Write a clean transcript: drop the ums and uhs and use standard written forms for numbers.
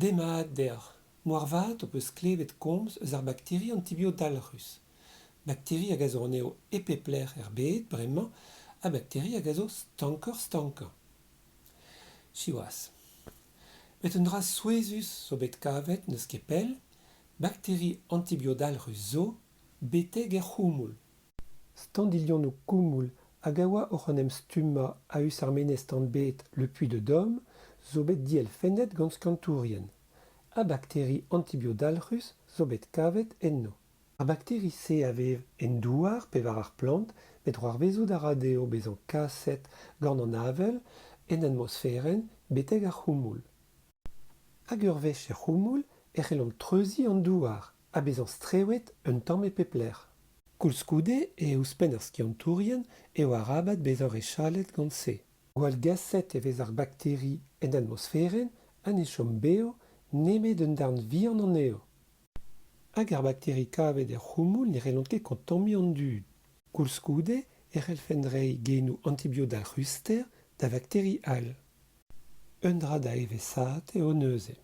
Demat deoc'h. Moarvat ho peus klevet komz eus ar bakteri antibiodalc'hus. Bakteri hag a zo anezho e pep lec'h er bed bremañ ha bakteri hag a zo stankoc'h-stankañ. Siwazh. Met un dra souezhus zo bet kavet n'eus ket pell, bakteri antibiodalc'hus zo betek er c'houmoul. Standilhonoù koumoul hag a oa oc'h en em stummañ a-us ar menez-tan bet Le Puy de Dôme zo bet dielfennet gant skiantourien. Ha bakteri antibiodalc'hus zo bet kavet enno. Ar bakteri-se a vev en douar pe war ar plant met c'hoarvezout a ra dezho bezañ kaset gant an avel en atmosferenn betek ar c'houmoul. Hag ur wech er c'houmoul e c'hellont treuziñ an douar ha bezañ strewet un tamm e pep lec'h. Koulskoude e ouzhpenn ar skiantourien eo arabat bezañ re chalet gant se. Gwallgaset e vez ar bakteri en atmosferenn ha ne chom bev nemet un darn vihan anezho. Hag ar bakteri kavet er c'houmoul ne c'hellont ket kontammiñ an dud. Koulskoude e c'hellfent reiñ genoù antibiodalc'huster da vakteri all. Un dra da eveshaat eo neuze.